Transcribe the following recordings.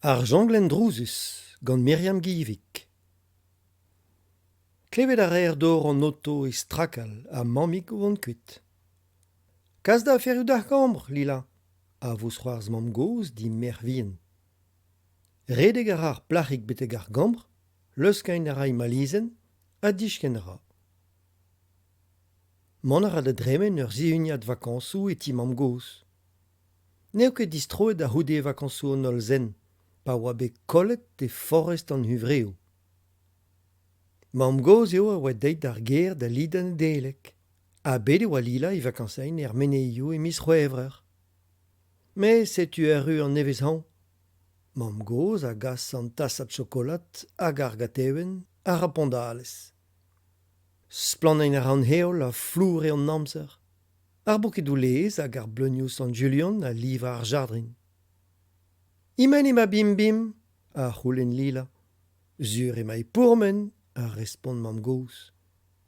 Ar Janglenn Drouzus gant Myriam Guillevic. Klevet a reer dor an oto e strakal ha mammig o vont kuit. Kas da aferioù d'ar gambr, Lila, a vousc'hoarzh mamm-gozh d'he merc'h-vihan. Redek a ra ar plac'hig betek ar gambr, leuskeñ a ra he malizenn ha diskenn a ra. Mont a ra da dremen ur sizhuniad vakañsoù e ti mamm-gozh. N'eo ket distroet a-c'houde vakañsoù an holl zen pa oa bet kollet e forest an huñvreoù. Mamm-gozh eo a oa deuet d'ar gêr da lidañ Nedeleg ha bet e oa Lila e vakañsein er menezioù e miz C'hwevrer. Met setu erru an nevez-hañv. Mamm-gozh a gas an tasad chokolad hag ar gatevenn a ra pondalez. Splanniñ a ra an heol ha flour eo an amzer. Ar bokedoù-laezh hag ar bleunioù Sant-Julian a liv ar jardrin. E-men emañ Bim-Bim ? a c'houlenn Lila. Sur emañ e pourmen, a respont mamm-gozh.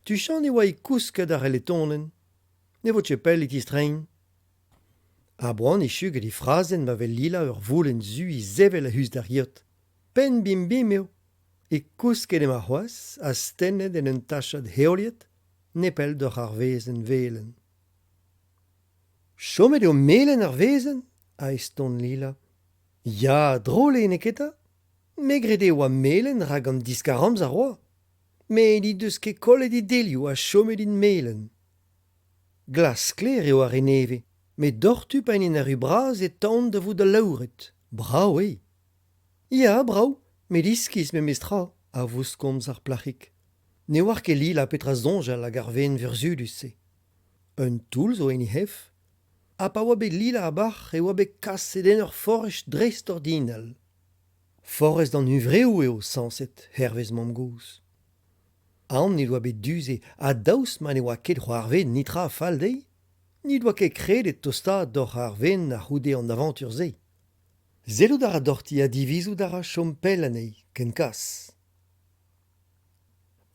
Tuchant e oa e kousket ar eletonenn. Ne vo ket pell e tistreiñ. A-boan echu gant he frazenn ma wel Lila ur voulenn zu e sevel a-us d'ar geot. Penn Bim-Bim eo. E kousket emañ c'hoazh, astennet en un tachad heoliet, nepell doc'h ar wezenn velen. Chomet eo melen ar wezenn ? a eston Lila. Ya, drol eo neketa ? Me 'grede e oa melen rak an diskar-amzer 'oa. Met he deus ket kollet he delioù ha chomet int melen. Glas-sklaer eo ar re nevez, met doc'htu pa int arru bras e taont da vout alaouret. Brav eo. Ya, brav, met iskis memestra, a vouskomz ar plac'hig. Ne oar ket Lila petra soñjal ag ar wezenn vurzhudus-se. Un toull zo en he c'hef. Ha pa oa bet Lila a-barzh e oa bet kaset en ur forest dreistordinal. Forest an huñvreoù eo sañset, hervez mamm-gozh. Aon he doa bet du-se ha daoust ma ne oa ket c'hoarvezet netra fall dezhi, n'he doa ket kredet tostaat doc'h ar wezenn a-c'houde an avantur-se. Sellout a ra doc'hti ha divizout a ra chom pell anezhi, ken kas.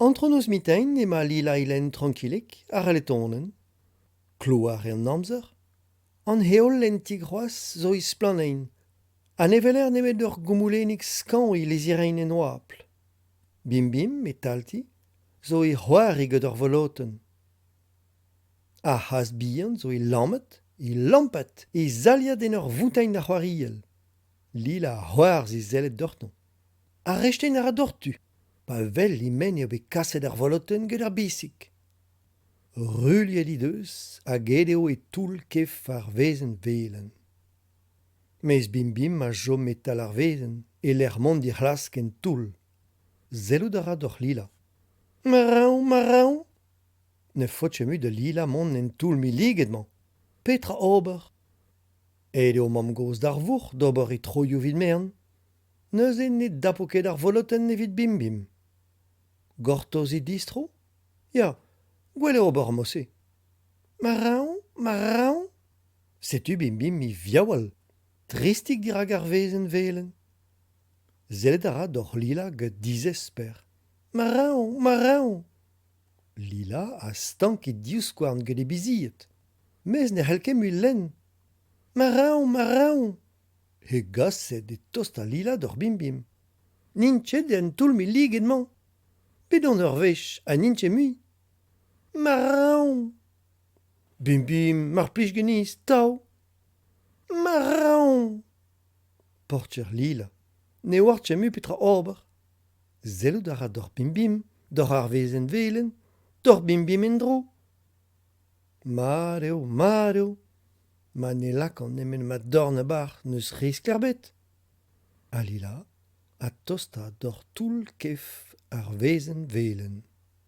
Antronoz mintin emañ Lila Hélène trankilik àr al letonenn. Klouar eo an amzer. An heol lentik c'hoazh zo e splannein ha ne weler nemet ur goumoulennig skañv é lezirein en oabl. Bim-bim, e-talti, zo é c'hoari gant ur volotenn. Ar c'hazh bihan zo é lammat, é lampat, é zailhat en ur voutailh da c'hoariell. Lila a c'hoarzh é sellet doc'htañ. Arrestiñ a ra doc'htu pa wel e-men eo bet kaset ar volotenn gant ar bisig. Ruilhet he deus hag aet eo e toull kef ar wezenn velen. Mes Bim-Bim a chom e-tal ar wezenn e-lec'h mont d'he c'hlask en toull. Sellout a ra doc'h Lila. Marv, marv ! Ne faot ket mui da Lila mont en toull milliget-mañ. Petra ober ? Aet eo mamm-gozh d'ar vourc'h d'ober he troioù evit merenn. Neuze ne dapo ket ar volotenn evit Bim-Bim. Gortoz he distro ? Ya, gwell eo ober mod-se. Marv, marv ! Setu Bim-Bim e viaoual, tristik dirak ar wezenn velen. Sellet a ra doc'h Lila gant dizesper. Marv, marv ! Lila a stank he divskouarn gant he bizied. Mes ne c'hell ket mui lenn. Marv, marv ! Hegaset e tosta Lila doc'h Bim-Bim. N'int ket en toull milliget-mañ. Bet on ur wech ha n'int ket mui. Marv ! Bim-Bim, mar plij ganez, tav. Marv ! Porcher Lila ne oar ket mui petra ober. Sellout a ra doc'h Bim-Bim, doc'h ar wezenn velen, doc'h Bim-Bim en-dro. Mat eo, mat eo. Ma ne lakaan nemet ma dorn a-barzh n'eus riskl ebet. Ha Lila ha tostaat doc'h toull kef ar wezenn velen.